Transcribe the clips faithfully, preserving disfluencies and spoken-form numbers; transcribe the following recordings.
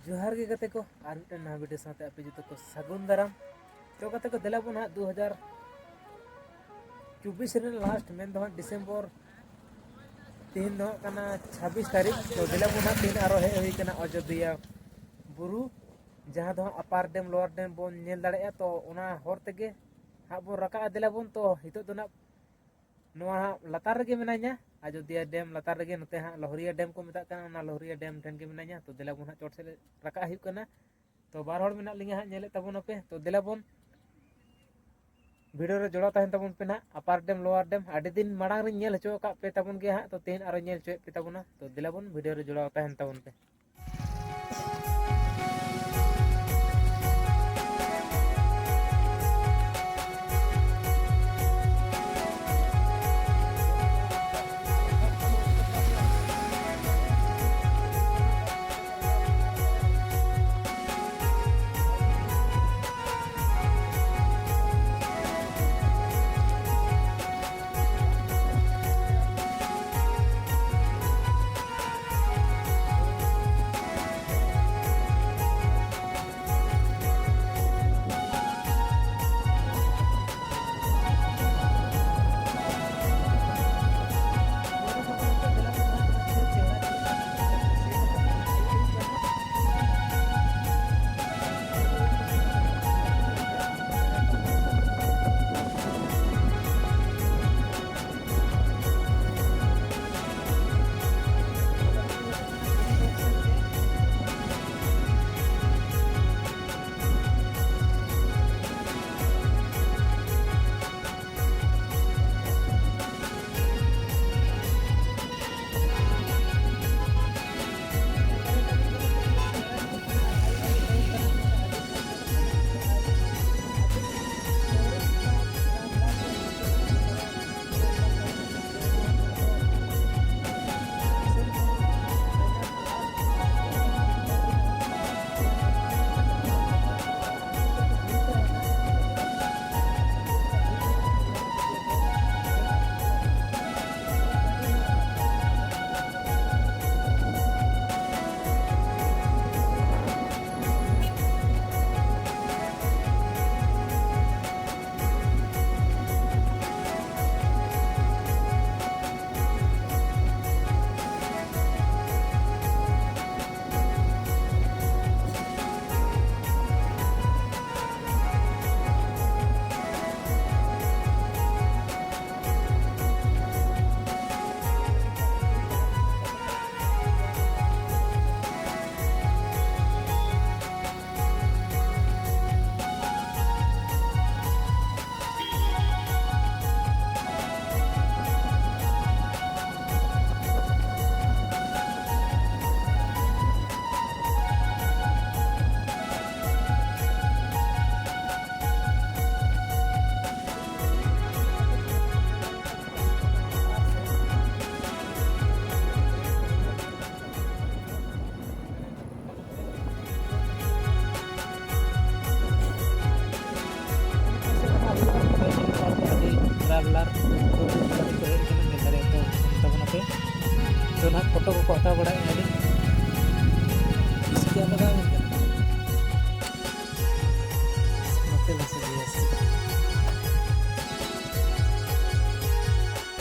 ᱡᱚᱦᱟᱨ ᱜᱮ ᱜᱟᱛᱮ ᱠᱚ, ᱟᱨ ᱢᱤᱫᱴᱮᱱ ᱱᱟᱣᱟ ᱵᱷᱤᱰᱤᱭᱳ ᱥᱟᱶᱛᱮ ᱟᱯᱮ ᱡᱚᱛᱚ ᱠᱚ ᱥᱟᱹᱜᱩᱱ ᱫᱟᱨᱟᱢ᱾ ᱛᱚ ᱜᱟᱛᱮ ᱠᱚ, ᱫᱮᱞᱟ ᱵᱚᱱ ᱦᱟᱸᱜ ᱫᱩ ᱦᱟᱡᱟᱨ ᱪᱚᱵᱵᱤᱥ ᱨᱮᱱ ᱞᱟᱥᱴ, ᱢᱮᱱ ᱫᱚ ᱦᱟᱸᱜ ᱰᱤᱥᱮᱢᱵᱚᱨ, ᱛᱮᱦᱮᱧ ᱫᱚ ᱦᱟᱸᱜ ᱠᱟᱱᱟ ᱪᱷᱟᱵᱵᱤᱥ ᱛᱟᱹᱨᱤᱠᱷ᱾ ᱛᱚ ᱫᱮᱞᱟ ᱵᱚᱱ ᱦᱟᱸᱜ ᱛᱮᱦᱮᱧ ᱟᱨᱚ ᱦᱮᱡ ᱦᱩᱭ ᱠᱟᱱᱟ ᱚᱡᱳᱫᱽᱫᱷᱟ ᱵᱩᱨᱩ, ᱡᱟᱦᱟᱸ ᱫᱚ ᱦᱟᱸᱜ ᱟᱯᱟᱨ ᱰᱮᱢ, ᱞᱳᱣᱟᱨ ᱰᱮᱢ ᱵᱚᱱ ᱧᱮᱞ ᱫᱟᱲᱮᱭᱟᱜᱼᱟ᱾ ᱛᱚ ᱚᱱᱟ ᱦᱚᱨ ᱛᱮᱜᱮ ᱦᱟᱸᱜ ᱵᱚᱱ ᱨᱟᱠᱟᱵᱼᱟ᱾ ᱫᱮᱞᱟ ᱵᱚᱱ, ᱛᱚ ᱱᱤᱛᱚᱜ ᱫᱚ ᱱᱟᱜ ᱱᱚᱣᱟ ᱦᱟᱸᱜ ᱞᱟᱛᱟᱨ ᱨᱮᱜᱮ ᱢᱮᱱᱟᱧᱟ, ᱟᱡᱳᱫᱤᱭᱟ ᱰᱮᱢ ᱞᱟᱛᱟᱨ ᱨᱮᱜᱮ, ᱱᱚᱛᱮ ᱦᱟᱸᱜ ᱞᱚᱦᱨᱤᱭᱟ ᱰᱮᱢ ᱠᱚ ᱢᱮᱛᱟᱜ ᱠᱟᱱᱟ, ᱚᱱᱟ ᱞᱚᱦᱨᱤᱭᱟ ᱰᱮᱢ ᱴᱷᱮᱱ ᱜᱮ ᱢᱮᱱᱟᱧᱟ᱾ ᱛᱚ ᱫᱮᱞᱟ ᱵᱚᱱ ᱦᱟᱸᱜ ᱪᱚᱴ ᱥᱮᱫ ᱨᱟᱠᱟᱵ ᱦᱩᱭᱩᱜ ᱠᱟᱱᱟ᱾ ᱛᱚ ᱵᱟᱨ ᱦᱚᱲ ᱢᱮᱱᱟᱜ ᱞᱤᱧᱟ ᱦᱟᱸᱜ, ᱧᱮᱞᱮᱫ ᱛᱟᱵᱚᱱᱟᱯᱮ᱾ ᱛᱚ ᱫᱮᱞᱟ ᱵᱚᱱ ᱵᱷᱤᱰᱤᱭᱳ ᱨᱮ ᱡᱚᱲᱟᱣ ᱛᱟᱦᱮᱱ ᱛᱟᱵᱚᱱ ᱯᱮ ᱱᱟᱦᱟᱜ᱾ ᱟᱯᱟᱨ ᱰᱮᱢ, ᱞᱳᱣᱟᱨ ᱰᱮᱢ ᱟᱹᱰᱤ ᱫᱤᱱ ᱢᱟᱲᱟᱝ ᱨᱤᱧ ᱧᱮᱞ ᱦᱚᱪᱚ ᱟᱠᱟᱫ ᱯᱮ ᱛᱟᱵᱚᱱ ᱜᱮᱭᱟ ᱦᱟᱸᱜ, ᱛᱚ ᱛᱮᱦᱮᱧ ᱟᱨᱚ ᱧᱮᱞ ᱦᱚᱪᱚᱭᱮᱫ ᱯᱮ ᱛᱟᱵᱚᱱᱟ᱾ ᱛᱚ ᱫᱮᱞᱟ ᱵᱚᱱ ᱵᱷᱤᱰᱤᱭᱳ ᱨᱮ ᱡᱚᱲᱟᱣ ᱛᱟᱦᱮᱱ ᱛᱟᱵᱚᱱ ᱯᱮ᱾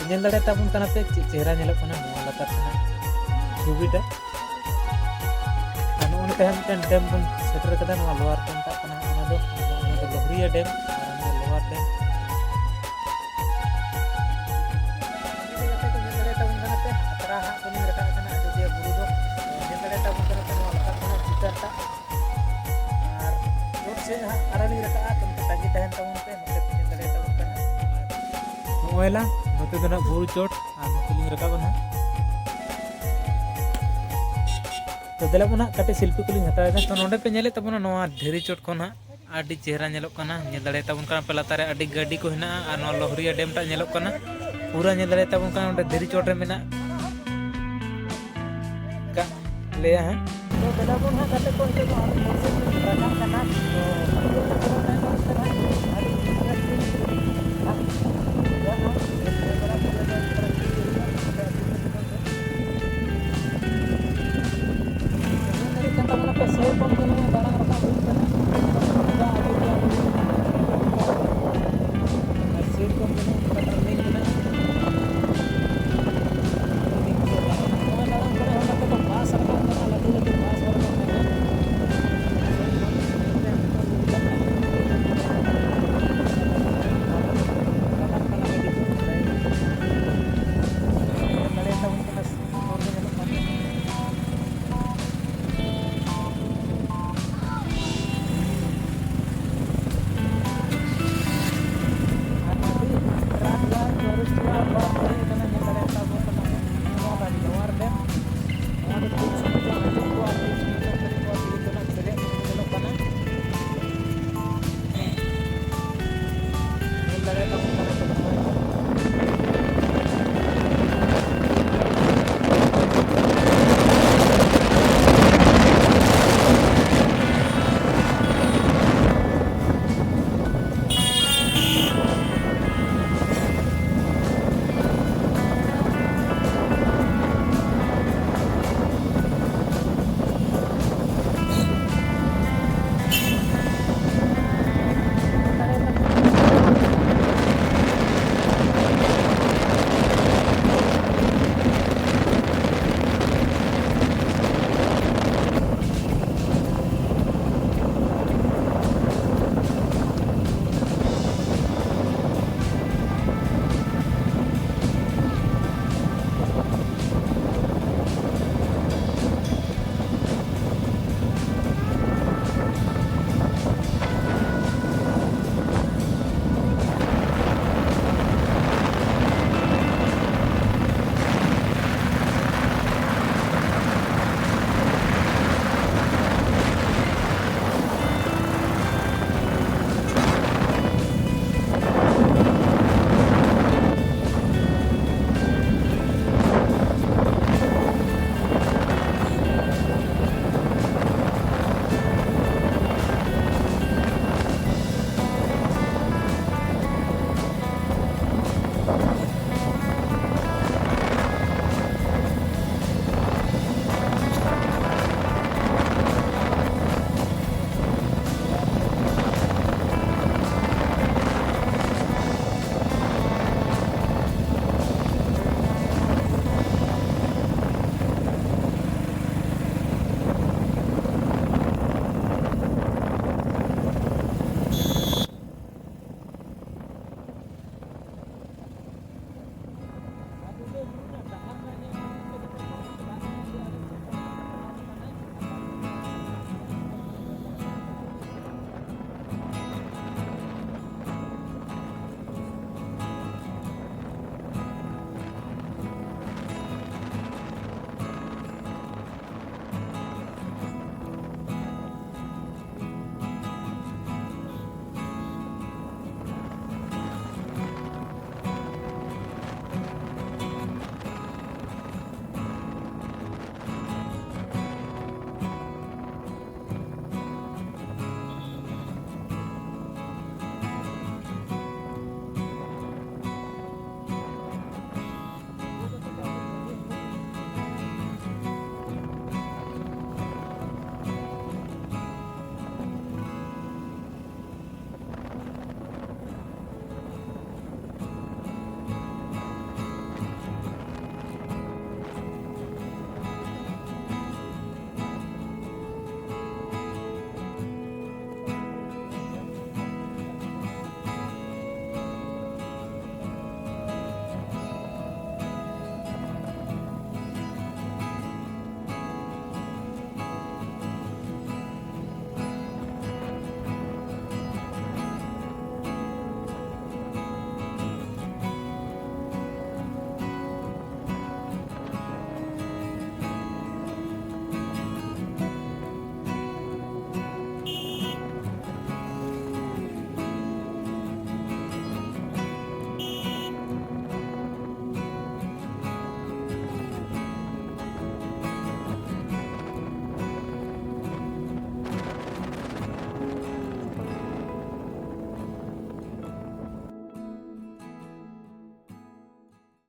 ᱧᱮᱞ ᱫᱟᱲᱮᱭᱟᱛᱟᱵᱚᱱ ᱠᱟᱱᱟ ᱯᱮ ᱪᱮᱫ ᱪᱮᱦᱨᱟ ᱧᱮᱞᱚᱜ ᱠᱟᱱᱟ ᱱᱚᱣᱟ ᱞᱟᱛᱟᱨ ᱥᱮᱱᱟᱜ ᱪᱷᱚᱵᱤᱴᱟ᱾ ᱟᱨ ᱱᱚᱜᱼᱚ ᱱᱚᱛᱮ ᱦᱟᱸᱜ ᱢᱤᱫᱴᱮᱱ ᱰᱮᱢ ᱵᱚᱱ ᱥᱮᱴᱮᱨ ᱠᱟᱫᱟ, ᱱᱚᱣᱟ ᱞᱳᱣᱟᱨ ᱰᱮᱢ ᱢᱮᱛᱟᱜ ᱠᱟᱱᱟ ᱚᱱᱟ ᱫᱚ᱾ ᱚᱱᱟ ᱫᱚ ᱞᱚᱦᱨᱤᱭᱟ ᱰᱮᱢ ᱟᱨ ᱚᱱᱟ ᱫᱚ ᱞᱳᱣᱟᱨ ᱰᱮᱢ᱾ ᱧᱮᱞ ᱫᱟᱲᱮᱭᱟᱛᱟᱵᱚᱱ ᱠᱟᱱᱟ ᱯᱮ, ᱟᱛᱨᱟ ᱦᱟᱸᱜ ᱵᱚᱱ ᱨᱟᱠᱟᱵ ᱠᱟᱱᱟ ᱟᱡᱚᱫᱤᱭᱟᱹ ᱵᱩᱨᱩ ᱫᱚ᱾ ᱧᱮᱞ ᱫᱟᱲᱮᱭᱟᱛᱟᱵᱚᱱ ᱠᱟᱱᱟ ᱯᱮ ᱱᱚᱣᱟ ᱞᱟᱛᱟᱨ ᱠᱷᱚᱱᱟᱜ ᱪᱤᱛᱟᱹᱨ ᱴᱟᱜ᱾ ᱟᱨ ᱪᱚᱴ ᱥᱮᱫ ᱦᱟᱸᱜ ᱟᱨᱚ ᱞᱤᱧ ᱨᱟᱠᱟᱵᱼᱟ, ᱛᱚ ᱱᱚᱛᱮ ᱛᱟᱺᱜᱤ ᱛᱟᱦᱮᱱ ᱛᱟᱵᱚᱱ ᱯᱮ, ᱱᱚᱛᱮ ᱯᱮ ᱧᱮᱞ ᱫᱟᱲᱮᱭᱟᱛᱟᱵᱚᱱ ᱠᱟᱱᱟ᱾ ᱟᱨ ᱱᱚᱜᱼᱚᱭ ᱞᱟᱝ ᱱᱚᱛᱮ ᱫᱚ ᱱᱟᱜ ᱵᱩᱨᱩ ᱪᱚᱴ, ᱟᱨ ᱱᱚᱛᱮ ᱞᱤᱧ ᱨᱟᱠᱟᱵᱼᱟ ᱱᱟᱜ᱾ ᱛᱚ ᱫᱮᱞᱟ ᱵᱚᱱ ᱦᱟᱸᱜ ᱠᱟᱹᱴᱤᱡ ᱥᱮᱞᱯᱷᱤ ᱠᱚᱞᱤᱧ ᱦᱟᱛᱟᱣ ᱮᱫᱟ᱾ ᱛᱚ ᱱᱚᱰᱮ ᱯᱮ ᱧᱮᱞᱮᱫ ᱛᱟᱵᱚᱱᱟ ᱱᱚᱣᱟ ᱫᱷᱤᱨᱤ ᱪᱚᱴ ᱠᱷᱚᱱ ᱦᱟᱸᱜ ᱟᱹᱰᱤ ᱪᱮᱦᱨᱟ ᱧᱮᱞᱚᱜ ᱠᱟᱱᱟ᱾ ᱧᱮᱞ ᱫᱟᱲᱮᱭᱟᱛᱟᱵᱚᱱ ᱠᱟᱱᱟ ᱯᱮ ᱞᱟᱛᱟᱨ ᱨᱮ ᱟᱹᱰᱤ ᱜᱟᱹᱰᱤ ᱠᱚ ᱦᱮᱱᱟᱜᱼᱟ, ᱟᱨ ᱱᱚᱣᱟ ᱞᱚᱦᱨᱤᱭᱟ ᱰᱮᱢ ᱴᱟᱜ ᱧᱮᱞᱚᱜ ᱠᱟᱱᱟ᱾ ᱯᱩᱨᱟᱹ ᱧᱮᱞ ᱫᱟᱲᱮᱭᱟᱛᱟᱵᱚᱱ ᱠᱟᱱᱟ ᱚᱸᱰᱮ ᱫᱷᱤᱨᱤ ᱪᱚᱴ ᱨᱮ ᱢᱮᱱᱟᱜ ᱠᱟᱜ ᱞᱮᱭᱟ ᱦᱟᱸᱜ᱾ ᱛᱚ ᱫᱮᱞᱟ ᱵᱚᱱ ᱦᱟᱸᱜ ᱜᱟᱛᱮ ᱠᱚ ᱱᱤᱛᱚᱜ ᱫᱚ